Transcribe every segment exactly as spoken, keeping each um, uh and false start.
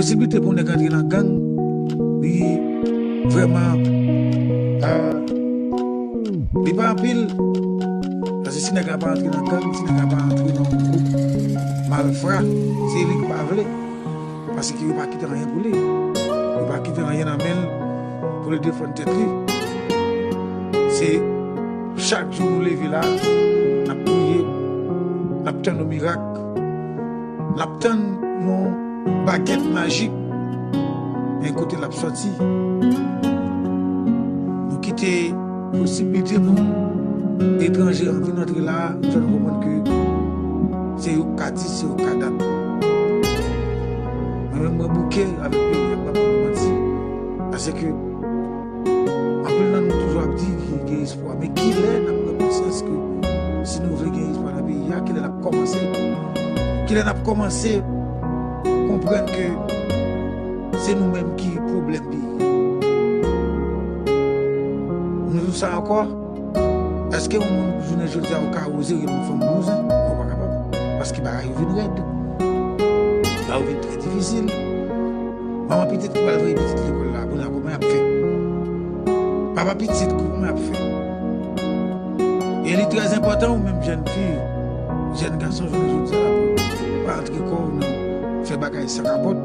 Posiblite pou nèg antre nan gang, li vrèman, euh, li pa anpil. Paske si nèg la pa antre nan gang, si nèg la pa antre nan yon gwoup malfra, se li ki pa vle. Paske yo pa kite anyen pou li. Yo pa kite anyen nan men l pou li defann tèt li. Se chak jou nou leve la, n ap priye, n ap tann yon mirak, n ap tann yon bagèt majik. Men kote l ap sòti? Nou kite posiblite pou etranje an vin antre la, nou fè nou konprann ke se yo k ka di, se yo k ka dat. Mwen menm, mwen bouke avèk peyi a, m p ap ba nou manti. Paske anpil nan nou toujou ap di ki gen espwa, men kilè n ap pran konsyans ke si nou vle gen espwa nan peyi a, kilè n ap kòmanse, kilè n ap kòmanse konprann ke se nou menm ki pwoblèm peyi a? Nou di sa ankò, èske yon moun jounen jodi a ou ka oze rele yon fanm bouzen? Non, ou pa kapab. Paske bagay yo vin rèd. Bagay yo vin trè difisil. Manman pitit ki pral voye pitit lekòl la, kounye a kòman y ap fè? Papa pitit, kòman y ap fè? E li trè enpòtan, ou menm jèn fi, jèn gason, jounen jodi a la, pou pa antre kò w nan fè bagay san kapòt.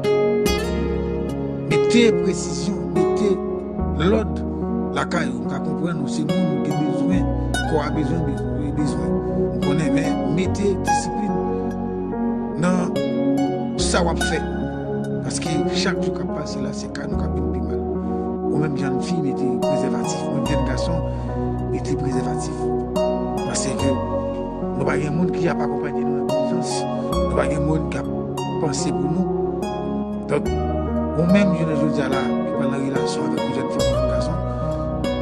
Mete presizyon, mete lòd lakay ou. M ka konprann ou se moun, ou gen bezwen, kò a bezwen, bezwen, bezwen. M konnen, men mete disiplin nan sa w ap fè. Paske chak jou k ap pase la, se ka nou k ap vin pi mal. Ou menm jèn fi, mete prezèvatif. Ou menm jèn gason, mete prezèvatif. Paske nou pa gen moun ki ap akonpanye nou nan biznis. Nou pa gen moun k ap panse pou nou. Donk, ou menm, jounen jodi a la, ki pral nan relasyon avèk yon jèn fanm, yon jèn gason,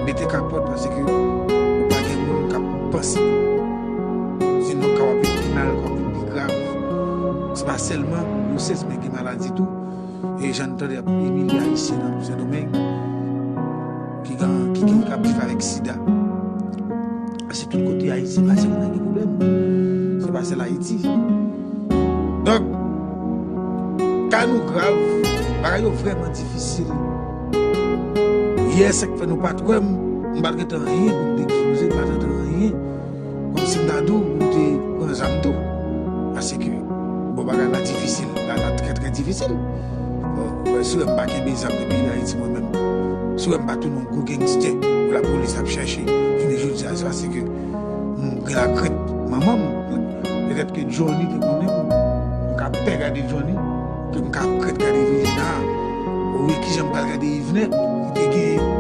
mete kapòt paske ou pa gen moun k ap panse. Sinon, ka w ap vin pi mal, ka w ap vin pi grav. Se pa sèlman gwosès, men gen maladi tou. E jan n tande y ap imilye Ayisyen nan Sendomeng, ki gen, ki gen, k ap viv avèk sida. Se tout kote Ayiti pase, moun nan gen pwoblèm. Se pa sèl Ayiti. Donk, ka nou grav, bagay yo vrèman difisil. Yè, sa k fè nou pa t wè m, m pa t gentan anyen pou m te ekspoze, m pa t antre anyen. Kòmsi m ta di w, m te pran zam tou. Paske, bon, bagay la difisil. Bagay la trè, trè difisil. Bon, si w wè m pa kenbe zam nan peyi Dayiti, mwen menm, si w wè m pa tounen yon gwo gangstè pou lapolis ap chèche, jounen jodi a, se paske m gen lakrent manman m. Petèt ke Johnny te konnen m, m ka pè gade Johnny, ke m ka krent gade Virginia. Ou wè kijan m pral gade Yvenè, ki te gen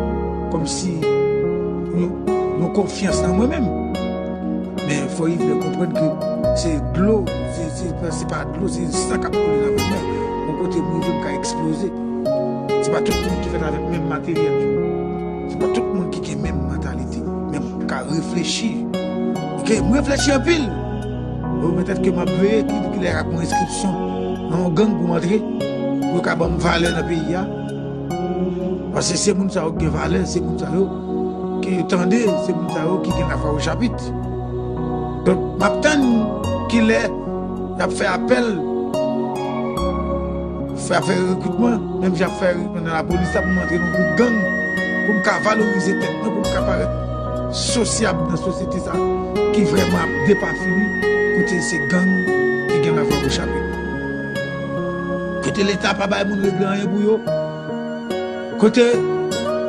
kòmsi yon, yon konfyans nan mwen menm. Men fò Yvenè konprann ke se dlo, se, se, se pa dlo, se san k ap koule nan venn mwen. Yon kote m rive, m ka eksploze. Se pa tout moun ki fèt avèk menm materyèl yo. Se pa tout moun ki gen menm mantalite. Men m ka reflechi. Ok, m reflechi anpil. Bon, petèt ke m ap veye ki, ki lè y ap pran enskripsyon nan yon gang pou m antre, pou yo ka ban m valè nan peyi a. Paske se moun sa yo ki gen valè, se moun sa yo ke yo tande, se moun sa yo ki gen lavwa o chapit. Donk, m ap tann ki lè y ap fè apèl, fè, fè rekritman, menm jan y ap fè rekritman nan lapolis la, pou m antre nan gwoup gang, pou m ka valorize tèt mwen, pou m ka parèt sosyab nan sosyete sa, ki vrèman ap depafini, kote se gang ki gen lavwa o chapit. Kote Leta pa bay moun regle anyen pou yo. Kote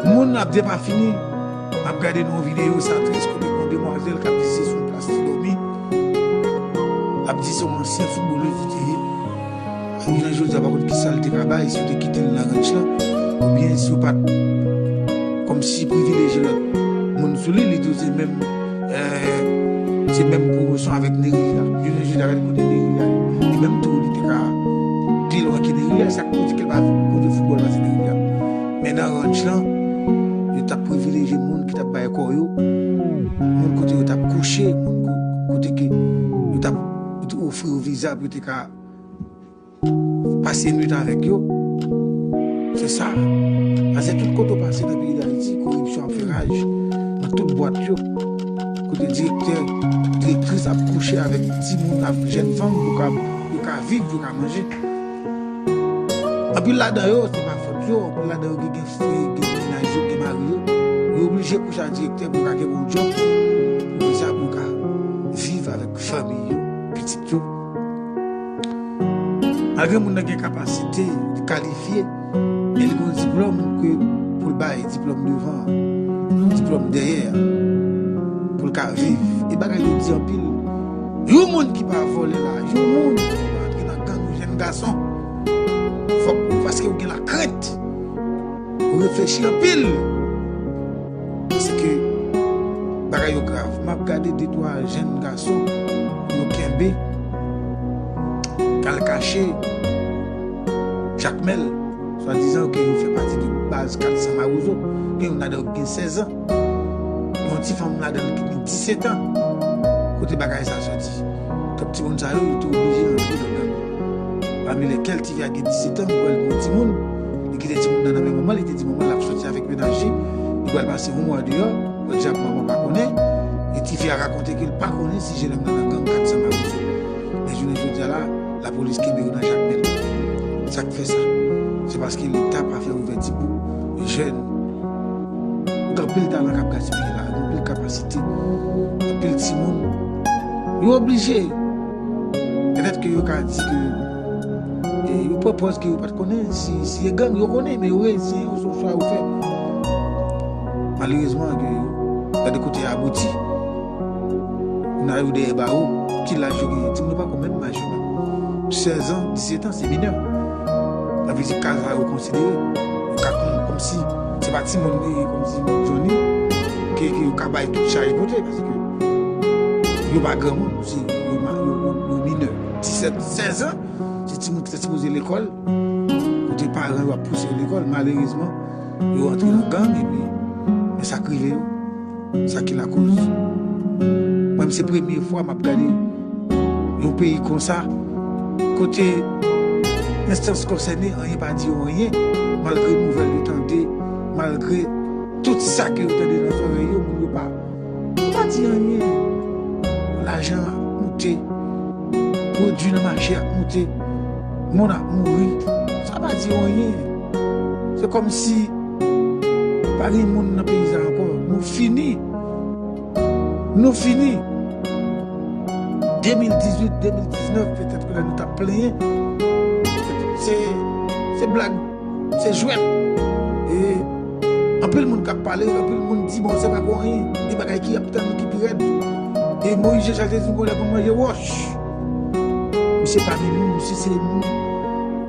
moun ap depafini. M ap gade nan yon videyo, sa tris, kote yon demwazèl k ap di se sou plas li dòmi. L ap di se yon ansyen foutbolèz li te ye. Jounen jodi a, pa konn kisa l te ka bay, si yo te kite l nan ranch lan, oubyen si yo pa t kòmsi privilejye lòt moun sou li, li di se menm, eh, se menm pwomosyon avèk Nerilia. Jounen jodi a, gade kote Nerilia ye. Li menm tou, li te ka pi lwen ke Nerilia, sa k pwouve ke l pa koute foutbòl pase Nerilia. Men nan ranch lan, yo t ap privilejye moun ki t ap bay kò yo, moun kote yo t ap kouche, moun ko-, kote ke yo t ap ofri yo viza pou yo te ka pase nwit avèk yo. Se sa. Paske tout kote w pase nan peyi Dayiti, koripsyon ap fè raj nan tout bwat yo. Kote direktè, direktris ap kouche avèk timoun, avèk jèn fanm pou ka, pou ka viv, pou ka manje. Anpil ladan yo, se pa fòt yo, anpil ladan yo gen, gen, gen, gen mennaj yo, gen mari yo. Yo oblije kouche a direktè pou yo ka gen bon djòb. Pou sa, pou yo ka viv avèk fanmi yo, pitit yo. Malgre moun nan gen kapasite, li kalifye, e li gen yon diplòm ke pou l bay, diplòm devan, diplòm dèyè, pou l ka viv. E bagay yo di anpil. Yon moun ki pa vòlè la, yon moun ki pa antre nan gang, yon jèn gason, fòk paske ou gen lakrent, ou reflechi anpil. Paske bagay yo grav. M ap gade de twa jèn gason yo kenbe k al kache Jakmèl, swadizan ke yo fè pati de baz kat san Mawozo. Gen youn ladan yo ki gen sèz an. Gen yon ti fanm ladan l ki gen disèt an. Kote bagay sa soti? Kèk timoun sa yo, yo te oblije rantre nan gang. Pami lèkèl ti fi a gen disèt an, pou wè l gen yon timoun. Li kite timoun nan nan men manman, li te di manman l ap soti avèk mennaj li, li pral pase yon mwa deyò, pou egzanp manman pa konnen. E ti fi a rakonte ke l pa konnen si jennonm nan nan gang kat san Mawozo. Men jounen jodi a la, lapolis kenbe yo nan Jakmèl. Sa k fè sa? Se paske Leta pa fè ouvèti pou jèn. Gen anpil talan k ap gaspiye la, gen anpil kapasite, anpil timoun. Yo oblije. Petèt ke yo ka di ke, e, yo pran pòz ke yo pa t konnen si, si e gang yo konnen, men yo reziyen yo sou chwa yo fè. Malerezman, ke yo, gade kote yo abouti. Kounye a yo dèyè bawo, ki laj yo genyen? Timoun yo pa ko menm laj yo menm. Sèz an, disèt an, se minè. Sa vle di ka sa yo konsidere. Yo ka kon, kòmsi, se pa timoun, e, kòmsi Johnny, ke, ke yo ka bay tout chay pote, paske yo pa granmoun, se, yo, ma- yo, yo, yo minè. Disèt, sèz an, se timoun ki te sipoze lekòl, kote paran yo ap pouse yo lekòl. Malerezman, yo antre nan gang, epi, men sa k rive yo. Sa ki lakoz. Mwen, se premye fwa m ap gade yon peyi konsa, kote enstans konsène, anyen pa di yo anyen, malgre nouvèl yo tande, malgre tout sa ke yo tande nan zòrèy yo, moun yo pa, yo pa di anyen. Lajan ap moute, pwodui nan mache ap moute, moun ap mouri, sa pa di yo anyen. Se kòmsi pa gen moun nan peyi sa ankò. Nou fini. Nou fini. De mil dizuit, de mil diznèf, petèt ke lè nou t ap plenyen, se, se blag, se jwèt. E anpil moun k ap pale, anpil moun di, bon, se pa pou anyen. Gen bagay ki ap tann nou ki pi rèd. E Moyiz Jean Charles te di, m gon lè pou manje wòch. Misye pami nou, misye se youn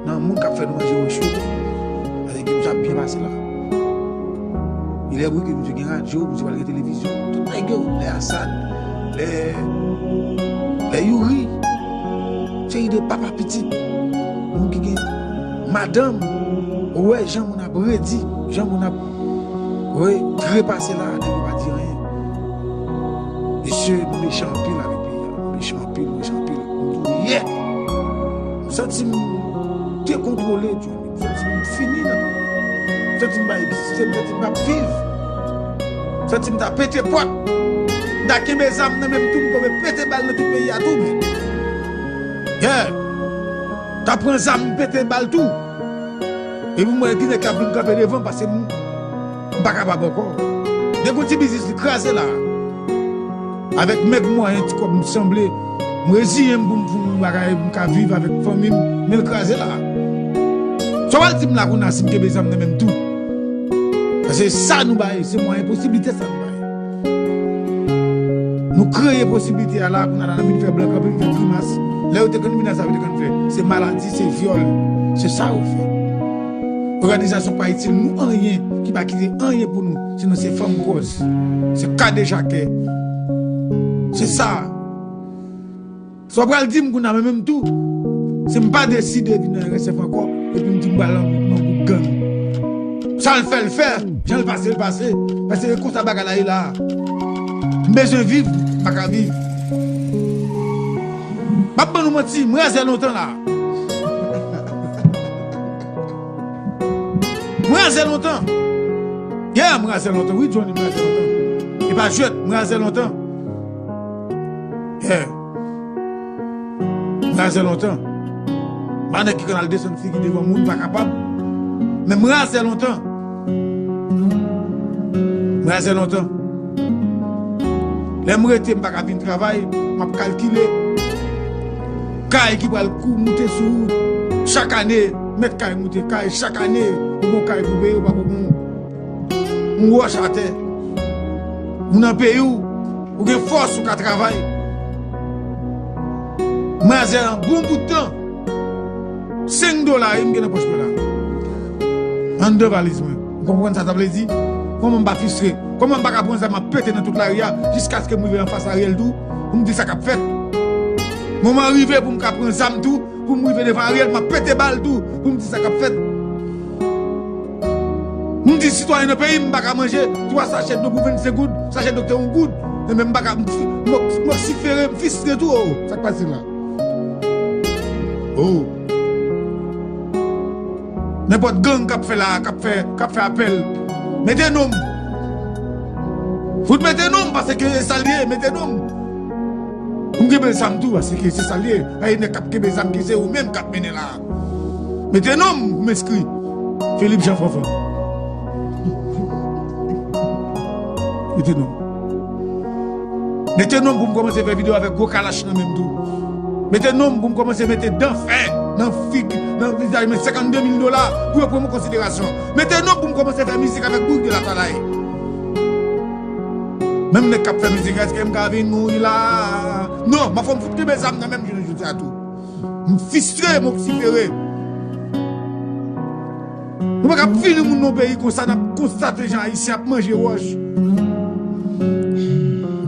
nan moun k ap fè nou manje wòch yo. Paske misye ap byen pase la. Il est vrai que misye gen radyo, misye pral gen televizyon. Tout nèg yo, lè Assad, lè, lè Youri, seri de papa pitit, moun ki gen madanm, ou wè jan moun ap redi, jan moun ap re- trepase la, nèg yo pa di anyen. Mesye, nou mechan anpil avèk peyi a. Nou mechan anpil, nou mechan anpil. Nou tou ye. M santi m dekontwole, Johnny. M santi m fini nan peyi a. M santi m pa egziste, m santi m p ap viv. M santi m ta pete pòt. M ta kenbe zam nan men m tou, m tonbe pete bal nan tout peyi a tou, men. Yeah. Ta pran zam, m pete bal tou. Epi m wè gen nèg k ap vin kanpe devan, paske m, m pa kapab ankò. Nèg yon ti biznis li kraze la. Avèk mèg mwayen, ti kòb m sanble, m reziyen m pou m, pou m bagay, m ka viv avèk fanmi m, men l kraze la. Sa w al di m la kounye a si m kenbe zam nan men m tou? Paske sa nou bay, se mwayen posiblite sa nou bay. Nou kreye posiblite a la, kounye a la, n ap vin fè blan kanpe, vin fè grimas. Lè yo te konn vin la, sa yo te konn fè, se maladi, se vyòl. Se sa yo fè. Òganizasyon pa itil nou anyen, ki pa kite anyen pou nou, sinon se fanm gwòs, se kadejakè. Se sa. Sa w pral di m kounye a, men menm tou, si m pa deside vin nan R S F ankò, epi m di m pral nan, nan gwoup gang. Sa l fè, l fè. Jan l pase, l pase. Paske se konsa bagay la ye la. M bezwen viv, m pa ka viv. M ap ban nou manti, m razè lontan la. M razè lontan. Yeah, m razè lontan. Wi, Johnny, m razè lontan. E pa jwèt, m razè lontan. Yeah. M razè lontan. M pa nèg ki konn al desann figi devan moun, pa kapab. Men m razè lontan. M razè lontan. Lè m rete, m pa ka vin travay, m ap kalkile. Kay ki pral kou moute sou ou. Chak ane, mèt kay moute kay. Chak ane, ou gon kay pou peye, ou pa pou gon yon wòch atè. Ou nan peyi w, ou gen fòs, ou ka travay. M razè an bon bout tan. Senk dola, wi, m gen nan pòch mwen la. Anndan valiz mwen. Ou konprann sa sa vle di? Kòman m pa fistre? Kòman m pa ka pran zam m ap pete nan tout lari a jiskaske m rive anfas Ariel tou, pou m di sa k ap fèt? Moman rive pou m ka pran zam tou, pou m rive devan Ariel, m ap pete bal tou, pou m di sa k ap fèt. M di sitwayen nan peyi m, m pa ka manje twa sachè dlo pou vennsenk goud, sachè dlo te yon goud. Enben, m pa ka, m, m, m oksifere, m fistre tou, oh, sa k pase la? Oh. Nenpòt gang k ap fè la, k ap fè, k ap fè apèl, mete non m. Fout mete non m, paske se sa l ye, mete non m. Pou m kenbe zam tou, paske se sa l ye. Ay, nèg k ap kenbe zam ki se ou menm k ap mennen la. Mete non m, m enskri. Philippe Jean Fanfan. Mete non m. Mete non m pou m kòmanse fè videyo avèk gwo kalach nan men m tou. Mete non m pou m kòmanse mete dan fè nan fig, nan vizaj mwen, senkannde mil dola pou yo pran m an konsiderasyon. Mete non m pou m kòmanse fè mizik avèk Bourik de Latalay. Menm nèg k ap fè mizik, èske m ka vin mouri la? Non, m ap fè m fout kenbe zam nan men m jounen jodi a tou. M fistre, m oksifere. Nou pa ka fini moun nan peyi konsa, n ap konstate jan Ayisyen ap manje wòch.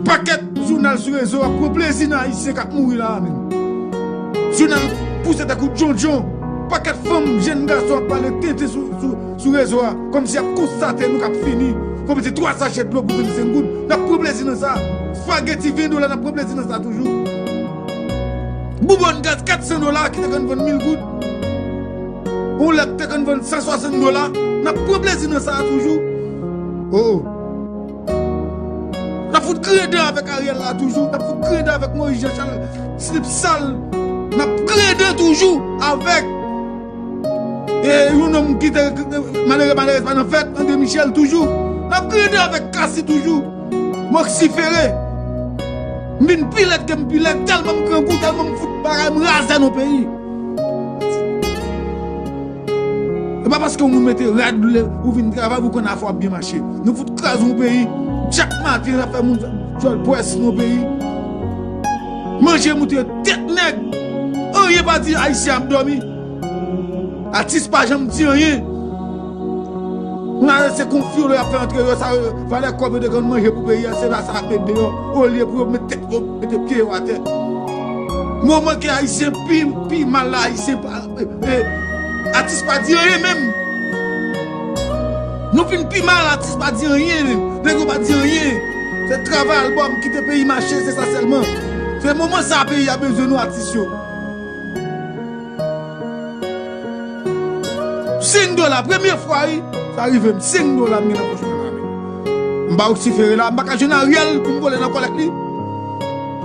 Pakèt jounal sou rezo ap pran plezi nan Ayisyen k ap mouri la a menm. Jounal pouse tankou djondjon. Pakèt fanm, jèn gason ap pale tenten sou, sou, sou rezo a. Kòmsi y ap konstate nou k ap fini. Kòmsi twa sachè dlo pou vennsenk goud. N ap pran plezi nan sa. Spageti ven dola, n ap pran plezi nan sa toujou. Boubòn gaz kat san dola ki te konn vann mil goud. Yon lèt te konn vann san swasant dola. N ap pran plezi nan sa a toujou. Oh. N ap fout griyen dan avèk Ariel la toujou. N ap fout griyen dan avèk Moïse Jean Charles, slip sal. N ap griyen dan toujou avèk, e, yon nonm ki te malere, malerèz pa nan fèt, André Michel toujou. N ap griyen dan avèk Cassy toujou. M oksifere. M vin pi lèd ke m pi lèd, tèlman m grangou, tèlman m fout bagay, m razè nan peyi. E pa paske yon moun mete rad ou, ou vin travay, ou konn afè w ap byen mache. Nou fout kraze yon peyi. Chak maten, n ap fè moun djòl pwès nan peyi. Manje moute tèt nèg. Anyen pa di Ayisyen ap dòmi. Atis pa janm di anyen. Moun ale se konfyolo y ap fè antre yo, sa yo, valè kòb yo te konn manje pou peyi a, se la sa ap met deyò. Olye pou yo met tèt yo, mete pye yo atè. Moman ke Ayisyen pi, pi mal la, Ayisyen pa, e, e, atis pa di anyen menm. Nou fin pi mal, atis pa di anyen. Nèg yo pa di anyen. Se travay albòm, kite peyi mache, se sa sèlman. Se moman sa peyi a bezwen nou atis yo. Senk dola, premye fwa, wi, sa rive m, senk dola m gen nan pòch mwen la, men. M pa oksifere la, m pa ka jwenn Ariel pou m vole nan kòlèt li.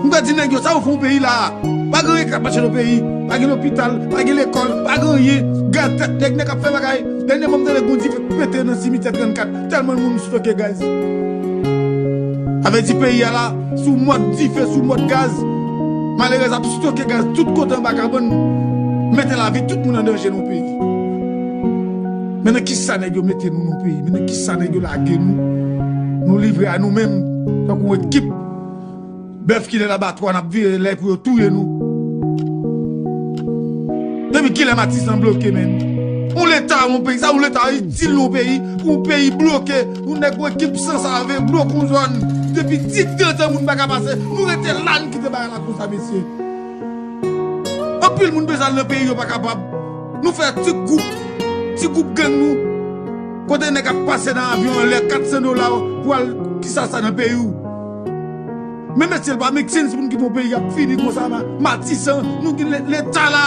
M ka di nèg yo, sa yo fè yon peyi la a? Pa gen anyen k ap mache nan peyi. Pa gen lopital, pa gen lekòl, pa gen anyen. Gad tèt nèg, nèg ap fè bagay. Dènyèman, m tande gon dife pete nan simitè trannkat. Tèlman moun stoke gaz. Sa vle di peyi a la, sou mòd dife, sou mòd gaz. Malerèz ap stoke gaz tout kote anba kabann. Mete lavi tout moun an danje nan peyi. Men nan kisa nèg yo mete nou nan peyi? Men nan kisa nèg yo lage nou? Nou livre a nou menm, tankou yon ekip. Bèf ki nan labatwa, n ap vire lè pou yo touye nou. Depi kilè Matisan bloke, menm? Yon leta, yon peyi, sa yon leta itil yon peyi, pou yon peyi bloke, yon nèg yon ekip san save, bloke yon zòn. Depi dis, trant an, moun pa ka pase, nou rete la, n kite bagay la konsa, mesye. Anpil moun bezwen al nan peyi yo pa kapab. Nou fè ti gwoup, ti gwoup gang nou. Kote nèg ap pase nan avyon anlè kat san dola pou al kisa sa nan peyi w. Men mesye, l pa make sense pou n kite yon peyi ap fini konsa, ma-, Matisan, nou gen le-, leta la,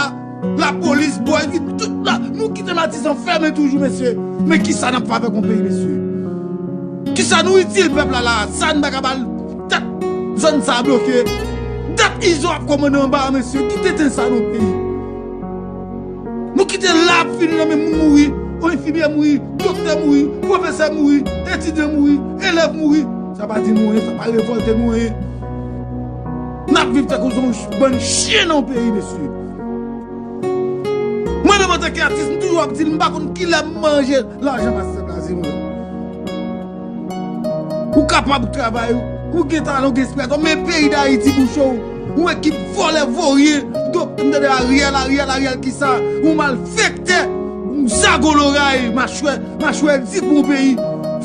lapolis, bòy, tout la, nou kite Matisan fèmen toujou, mesye. Men kisa n ap fè avèk yon peyi, mesye? Kisa nou itil pèp la la? Sa n pa ka ba l. Dat zòn sa bloke. Dat Izo ap kòmande anba a, mesye. Ki tenten sa nan peyi? Se la ap fini nan men moun mouri, yon enfimyè mouri, doktè mouri, pwofesè mouri, etidyan mouri, elèv mouri. Sa pa di nou anyen, sa pa revòlte nou anyen. N ap viv tankou yon bann chen nan yon peyi, mesye. Mwen menm antanke atis, m toujou ap di l, m pa konn kilè m manje lajan pastè Blaze mwen. Ou kapab travay, ou gen talan, ou gen enspirasyon, men peyi Dayiti bouche w. Yon ekip vòlè, voryen, dòk, m tande Ariel, Ariel, Ariel, kisa? Yon malfektè, yon zago loray, machwè, machwè di pou yon peyi.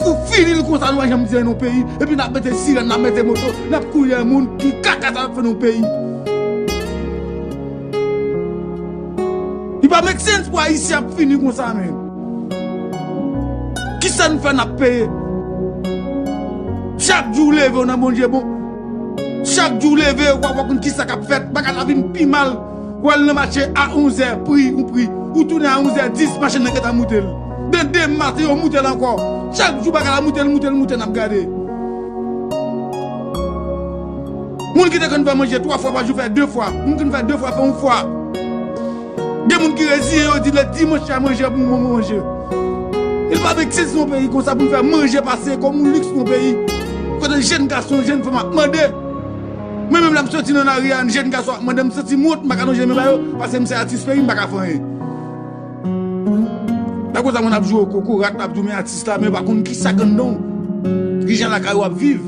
Pou fini l konsa, nou pa janm di anyen nan yon peyi, epi n ap mete sirèn, n ap mete moto, n ap kouri dèyè moun, ki kaka sa n ap fè nan yon peyi. Li pa make sense pou Ayisyen ap fini konsa, men. Kisa n fè n ap peye? Chak jou w leve, w nan Bondye bon. Chak jou w leve, w pa konn kisa k ap fèt. Bagay la vin pi mal. W al nan mache a onzè, pri, yon pri. Ou tounen a onzè dis, machann nan gentan moute l. Nan demen maten, yo moute l ankò. Chak jou bagay la moute l, moute l, moute l, n ap gade. Moun ki te konn fè manje twa fwa pa jou fè de fwa. Moun ki konn fè de fwa fè yon fwa. Gen moun ki reziyen yo di le dimanch se manje pou mwen manje. Li pa make sense nan yon peyi konsa pou n fè manje pase kòm yon liks nan yon peyi. Kote jèn gason, jèn fanm ap mande. Mwen menm lè m soti nan lari a, jèn gason ap mande, m santi m wont, m pa ka lonje men ba yo, paske m se atis peyi, m pa ka fè anyen. Lè konsa moun ap jwe kokorat, ap di w men atis la, men yo pa konn kisa k anndan w. Kijan lakay ou ap viv.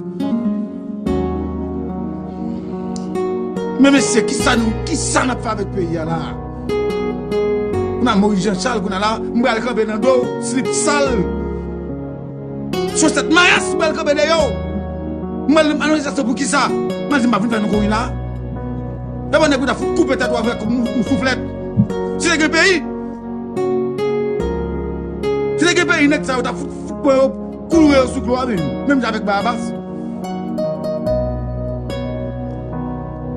Men mesye, kisa nou, kisa n ap fè avèk peyi a la? Kounye a Moïse Jean Charles, kounye a la, m pral kanpe nan do w, slip sal. Sosèt mayas, m pral kanpe dèyè w. M pral anonse sa pou kisa? M pral di m pa vin fè nou kouri la. Lè bon nèg ou ta fout koupe tèt ou avèk yon, yon souflèt. Si te gen peyi, si te gen peyi, nèg sa yo ta fout, fout pran yo, koule yo sou dlo a menm. Menm jan avèk Barabas.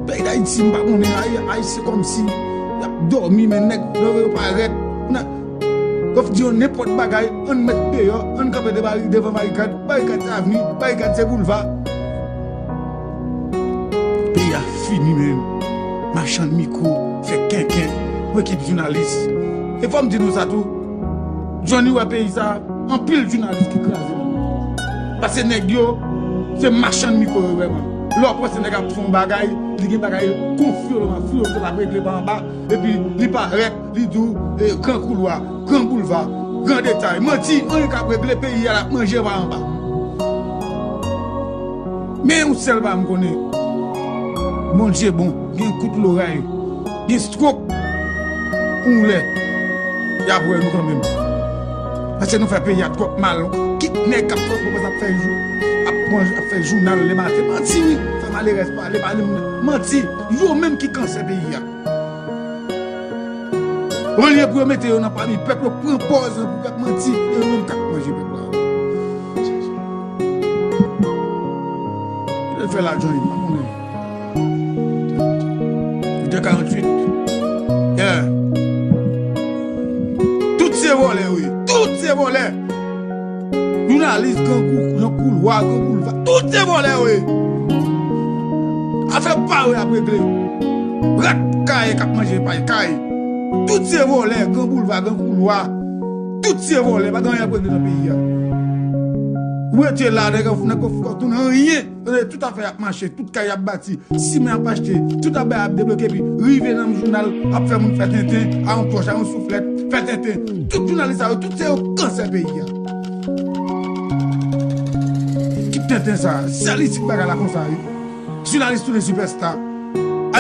Peyi Dayiti, m pa konnen, Ay-, Ayisyen kòmsi y ap dòmi, men nèg, lè yo parèt, n a, yo di yo nenpòt bagay, ann mèt deyò, ann kanpe de bari-, devan barikad, barikad se avni, barikad se boulva. Peyi a fini, men. Machann mikwo, fè kenken, yon ekip jounalis. E fò m di nou sa tou, Johnny wè peyi sa, anpil jounalis ki kraze. Paske nèg yo, se machann mikwo yo vrèman. Lè w panse nèg ap fè yon bagay, li gen bagay konfyo, mafyo, ke l ap regle pa anba, epi li parèt, li di w, e, gran koulwa, gran boulva, gran detay. Manti, anyen k ap regle peyi a, l ap manje pa anba. Men yon sèl bagay m konnen, Bondye bon, gen kout loray, gen stwok, yon lè, y ap wè nou kanmenm. Paske nou fè peyi a twòp mal. Kit nèg k ap pran pwopòz ap fè jou, ap pran, ap fè jounal lematen. Manti, wi. Fè malerèz pale, pale moun. Manti. Yo menm ki kansè peyi a. Olye pou yo mete yo nan pami pèp, yo pran pòz pou pèp manti, e yo menm k ap manje pèp la. Kilè l fè la, Johnny? M pa konnen. Uit è karanntuit. Yeah. Tout se vòlè yo ye. Tout se vòlè. Jounalis, grangou, gran koulwa, gran boulva. Tout se vòlè yo ye. Afè pa yo y ap regle. Rat kay k ap manje pay kay. Tout se vòlè, gran boulva, gran koulwa. Tout se vòlè, pa gen anyen y ap regle nan peyi a. Ou rete la, nèg, nèg yo fouke w tounen anyen. Tande, tout afè y ap mache, tout kay y ap bati, siman y ap achte, tout afè y ap debloke, epi rive nan jounal, ap fè moun fè tenten, a yon klòch, a yon souflèt, fè tenten. Tout jounalis sa yo, tout se yo kansè peyi a. Ki tenten sa, sèl isit bagay la konsa, wi. Jounalis tounen sipèsta,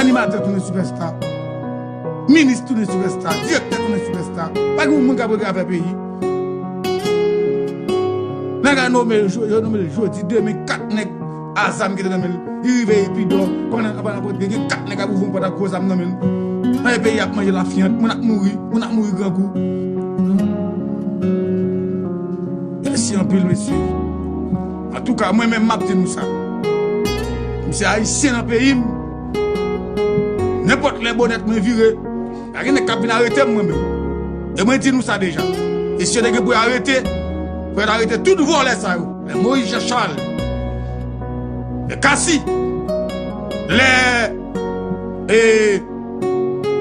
animatè tounen sipèsta, minis tounen sipèsta, direktè tounen sipèsta. Pa gen yon moun k ap regle afè peyi. Nèg la nome l, yo nome l jodi, demen, kat nèg a zam ki te nan men l. Li rive, li pi dò. Pandan, pandan, pandan, gen kat nèg ap ouvri yon pòt ak gwo zam nan men l. Nan peyi ap manje lafyant, moun ap mouri, moun ap mouri grangou. Mèsi anpil, mesye. Antouka, mwen menm, m ap di nou sa. M se Ayisyen nan peyi m. Nenpòt lè bonèt mwen vire, pa gen nèg k ap vin arete m, mwen menm. E mwen di nou sa deja. E si yo te gen pou yo arete, fò yo ta arete tout vòlè sa yo. Lè Moïse Jean Charles, lè Cassy, lè, e,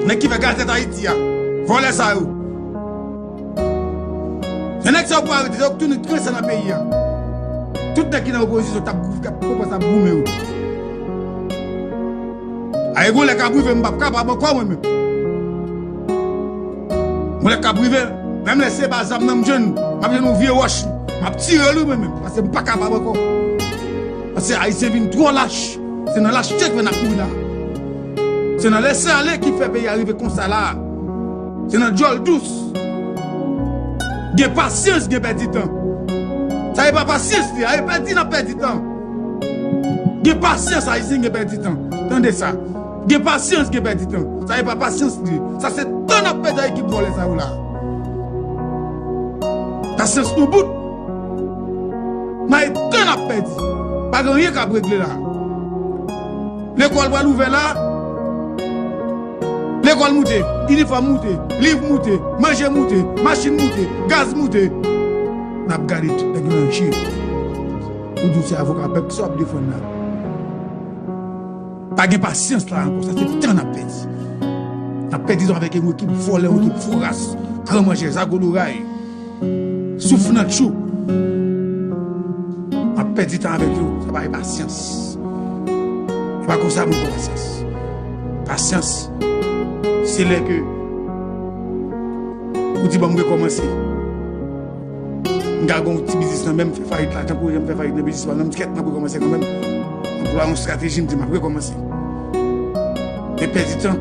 nèg ki fè Gazèt Ayiti a, vòlè sa yo. E nèg sa yo pou arete, se yo k tounen krensa nan peyi a. Tout nèg ki nan opozisyon t ap, t ap kòmanse ap goumen yo. A, e gon lè k ap rive, m p ap kapab ankò, mwen menm. Gon lè k ap rive, menm lè se pa zam nan m jwenn, m ap jwenn yon vye wòch, m ap tire l, wi, mwen menm, paske m pa kapab ankò. Paske Ayisyen vin twò lach. Se nan lachte ke n ap mouri la. Se nan lese ale ki fè peyi a rive konsa la. Se nan djòl dous. Gen pasyans, gen pèdi tan. Sa e pa pasyans li, a e pèdi n ap pèdi tan. Gen pasyans, Ayisyen, gen pèdi tan. Tande sa. Gen pasyans, gen pèdi tan. Sa e pa pasyans li. Sa se tan n ap pèdi ak ekip vòlè sa yo la. Pasyans nou bout. Nan e tan n ap pèdi. Pa gen anyen k ap regle la. Lekòl pral ouvè la. Lekòl moute, inifòm moute, liv moute, manje moute, machin moute, gaz moute. N ap gade tout nèg yo nan je. Ou di w se avoka pèp, kisa w ap defann la? Pa gen pasyans la ankò, sa se tan n ap pèdi. N ap pèdi tan avèk yon ekip vòlè, yon ekip fouras, gran manjè, zago loray. Souf nan tchou. M ap pèdi tan avèk yo. Sa pa gen pasyans. E pa konsa moun pran pasyans. Pasyans, se lè ke ou di, "Ban m rekòmanse." M ka gen yon ti biznis nan men m, fè fayit la, tankou jan m fè fayit nan biznis pa m nan, m di, "Kèt, m ap rekòmanse kanmenm." M anplwaye yon estrateji, m di, "M ap rekòmanse." Men pèdi tan,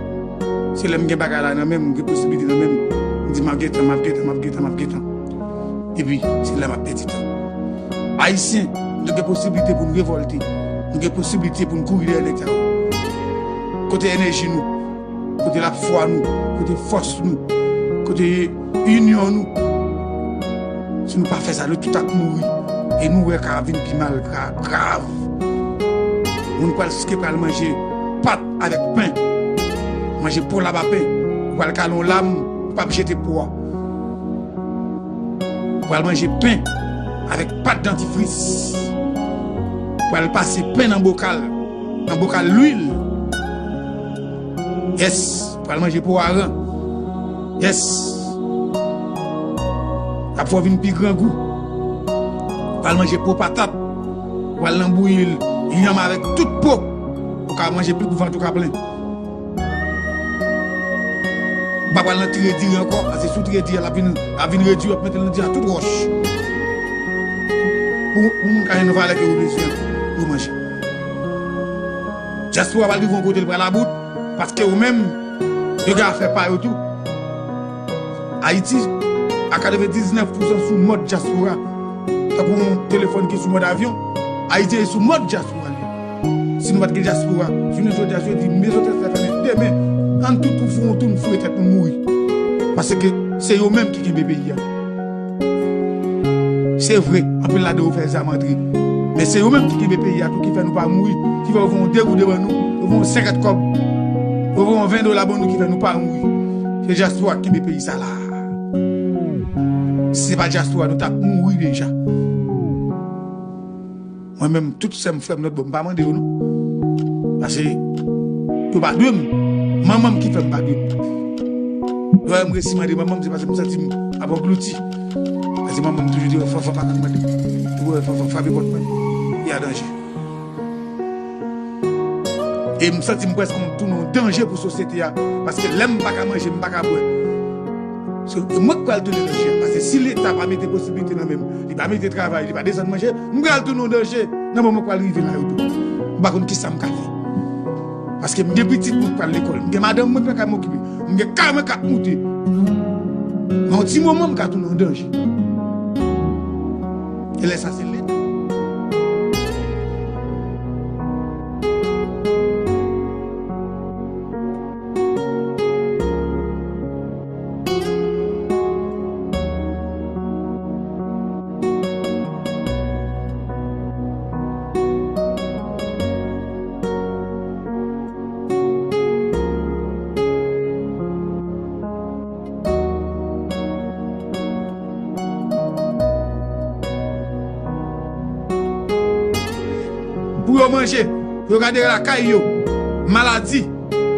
se lè m gen bagay la nan men m, m gen posiblite nan men m, m di, "M ap gen tan, m ap gen tan, m ap gen tan, m ap gen tan." Epi, se la m ap pèdi tan. Ayisyen, nou gen posiblite pou n revòlte. Nou gen posiblite pou n kouri dèyè nèg sa yo. Kote enèji nou? Kote lafwa nou? Kote fòs nou? Kote inyon nou? Si nou pa fè sa, nou tout ap mouri. E nou wè ka vin pi mal, gra-, grav. Moun pral, siske pral manje pat avèk pen. Manje po laba pen. Ou pral kale yon lam, ou p ap jete po a. Pral manje pen avèk pat dantifris. Pral pase pen nan bokal, nan bokal lwil. Yes, pral manje po aran. Yes. Y ap fè w vin pi grangou. Pral manje po patat. Pral nan bouyi l, yanm avèk tout po. Ou ka manje plis pou vant ou ka plen. Ou pa pral nan tire diri ankò, paske si w tire diri a, l ap vin, l ap vin redui, w ap mete l nan diri a tout wòch. Pou, pou moun ka jwenn valè ke yo bezwen pou yo manje. Dyaspora pral rive yon kote, l pral about, paske yo menm, yo gen afè pa yo tou. Ayiti, a katrevendiznèf pousan sou mòd dyaspora. Tankou yon telefòn ki sou mòd avyon, Ayiti sou mòd dyaspora. Si nou pa t gen dyaspora, jounen jodi a, si yo di, "Mezon tèt fè fèmen demen, ann tout fè yon tou, n foure tèt nou mouri." Paske se yo menm ki kenbe peyi a. Se vre, anpil ladan yo fè zam antre. Men se yo menm ki kenbe peyi a tou, ki fè nou pa mouri, ki fè yo voye yon de goud ban nou, yo voye yon senkant kòb, yo voye yon ven dola ban nou, ki fè nou pa mouri. Se dyaspora ki kenbe peyi sa la. Si se pa dyaspora, nou t ap mouri deja. Mwen menm, tout sè m, frè m, lòt bò, m pa mande yo non. Paske yo pa dwe m. Manman m ki fè m pa dwe m. Lè m resi mande manman m, se paske m santi m ap anglouti. Paske manman m toujou di, "Fanfan pa konn mande." Ou wè Fanfan frape pòt mwen, li an danje. E m santi m prèske tounen yon danje pou sosyete a. Paske lè m pa ka manje, m pa ka bwè. Se mwen k pral tounen danje a. Paske si Leta pa mete posiblite nan men m, li pa mete travay, li pa desann manje, m pral tounen yon danje nan moman k pral rive la yo tou. M pa konn kisa m ka fè. Paske m gen pitit mwen k pral lekòl, m gen madanm mwen k pral moute, m gen kay mwen k ap moute. Nan yon ti moman, m ka tounen yon danje. E lè sa, se Leta. Pou yo manje, pou yo gade lakay yo, maladi,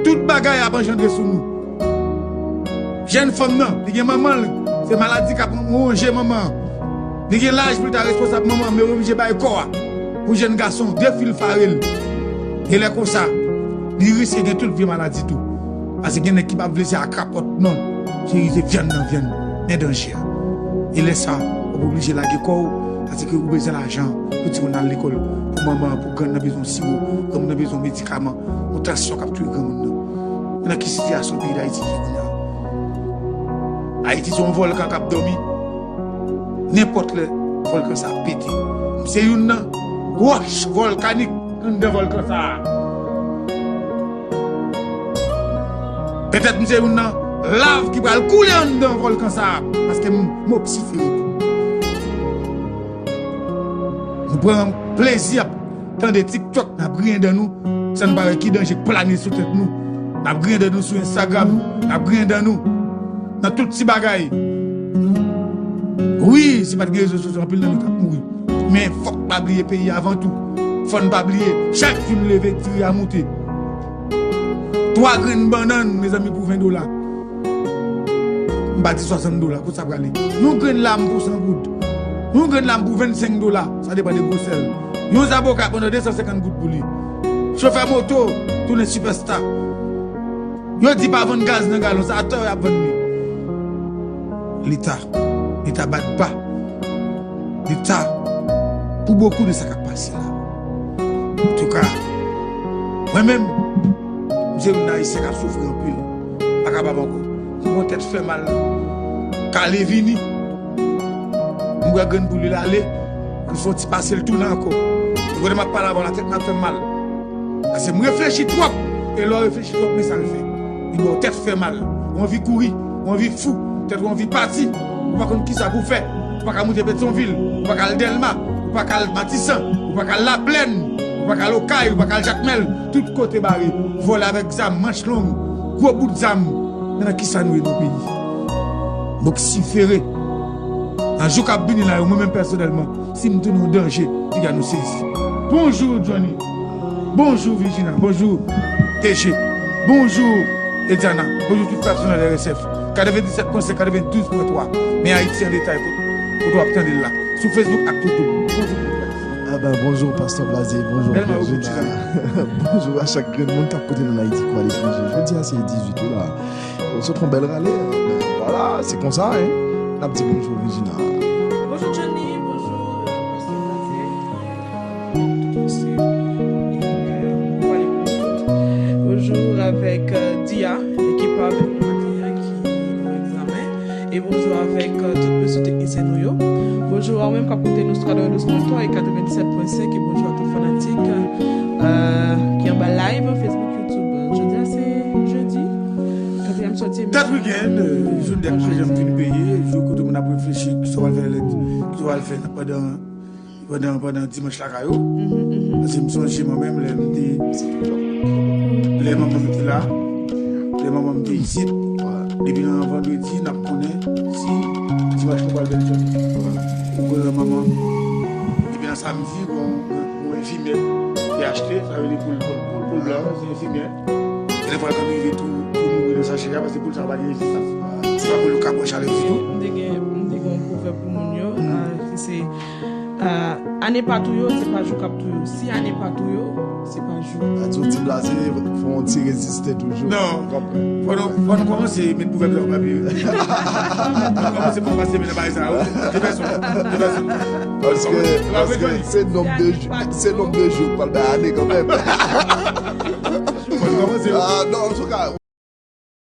tout bagay ap anjandre sou nou. Jèn fanm nan, li gen manman l, Se maladi k ap wonje manman an. Li gen laj pou li ta responsab manman an, men oblije bay kò a pou jèn gason defilfare l. E lè konsa, li riske gen tout vye maladi tou. Paske gen nèg ki pa vle se ak rapòt non, se rive vyann nan vyann, men danje a. E lè sa, w ap oblije lage kò w, paske ou bezwen lajan pou timoun nan al lekòl, pou manman an, pou grann nan bezwen siwo, granmoun nan bezwen medikaman, yon tansyon k ap touye granmoun nan. Men nan ki sitiyasyon peyi Dayiti ye kounye a? Ayiti se yon vòlkan k ap dòmi. Nenpòt lè, vòlkan sa a pete. M se youn nan wòch vòlkanik anndan vòlkan sa a. Petèt m se youn nan lav ki pral koule anndan vòlkan sa a, paske m, m oksifere tou. Nou pran plezi ap tande TikTok, n ap griyen dan nou, san n pa wè ki danje k plane sou tèt nou. N ap griyen dan nou sou Instagram, n ap griyen dan nou nan tout ti bagay. Wi, si pa t gen rezo sosyo, anpil nan nou t ap mouri. Men fòk pa bliye peyi avan tou. Fò n pa bliye, chak jou n leve, ti ri a moute. Twa grenn bannann, mezanmi, pou ven dola. M pa di swasant dola, kot sa prale? Yon grenn lam pou san goud. Yon grenn lam pou vennsenk dola, sa depann de gwosè l. Yon zaboka pran de san senkant goud pou li. Chofè moto tounen sipèsta. Yo di pa vann gaz nan galon, sa atò y ap vann li. Leta, Leta bat ba. Leta, pou bokou de sa k ap pase la. Antouka, mwen menm, m se youn nan Ayisyen k ap soufri anpil. M pa kapab ankò. M gon tèt fè mal. K ale vini. M wè grenn poul li l ale. M fè yon ti pase l tounen ankò. E kote m ap pale avè w la, tèt mwen ap fè m mal. Paske m reflechi twòp. E lè w reflechi twòp, men sa l fè. Li ba w tèt fè mal. Ou anvi kouri, ou anvi fou, tèt ou anvi pati. Ou pa konn kisa pou w fè. Ou pa ka moute Petyonvil, ou pa ka al Dèlma, ou pa ka al Matisan, ou pa ka al Laplèn, ou pa ka al Okay, ou pa ka al Jakmèl. Tout kote bare. Vòlè avèk zam, manch long, gwo bout zam. Men nan kisa nou ye nan peyi? Boksifere. Nan jou k ap vini la yo, mwen menm pèsonèlman, si m tounen yon danje, piga nou sezi. Bonjou, Johnny. Bonjou, Virginia. Bonjou, T G. Bonjou, Ediana. Bonjou, tout pèsonèl R S F. Katrevenndisèt pwen senk, katrevendouz pwen twa. Men Ayiti an detay, kote w ap tande l la. Sou Facebook ak YouTube. Bonjou, tout pèsonèl. Ah ben, bonjou, Pastè Blaze. Bonjou, Virginia. Bonjou a chak grenn moun k ap koute nou nan Ayiti kou aletranje. Jodi a, se dizuit wi la. Yo sot fè yon bèl rale. Vwala, se konsa, hein. N ap di bonjou, Virginia. Bonjou, Johnny. Bonjou, Pastè Blaze. Tout mesye. E, euh, nou pale pou nou tout. Bonjou avèk, euh, Dia, ki pa avèk nou maten an, ki nan egzamen. E bonjou avèk, euh, tout mesye teknisyen nou yo. Bonjou a ou menm k ap koute nou sou katrevendouz pwen twa e katrevenndisèt pwen senk. E bonjou a tout fanatik, euh, ki anba live Facebook, YouTube. Jodi a se jedi, katriyèm sòti emisyon. That weekend, euh, jou dèk ke janm fin peye, jou kote moun ap reflechi kisa w al fè lè, kisa w al fè pandan, pandan, pandan dimanch la kay ou. Paske m sonje mwen menm lè m te, lè manman m te la, lè manman m te isit, depi nan vandredi n ap konnen si dimanch nou pral bèl jan. Ou konnen manman, depi nan samdi, bon, bon enfimyè te achte, sa vle di poul, poul, poul blan, se enfimyè. Gen lè fwa l konn rive tou, tou mouri nan sachè a, paske poul sa pa gen rezistans. Se pa poul yo ka pran chalè ditou. M te gen, m te gen yon pwovèb pou moun yo, ah, ki se, ah, ane pa tou yo, se pa jou k ap tou yo. Si ane pa tou yo, se pa jou. Sa di w ti blaze, fò w ti reziste toujou. Non. Fò nou, fò nou kòmanse met pwovèb la sou papye. Fò nou kòmanse pa pase men nan bagay sa yo. Jefferson, Jefferson. Paske, paske se nonb de jou, se nonb de jou k pral bay ane kanmenm. Fò nou kòmanse. Ah, non, antouka,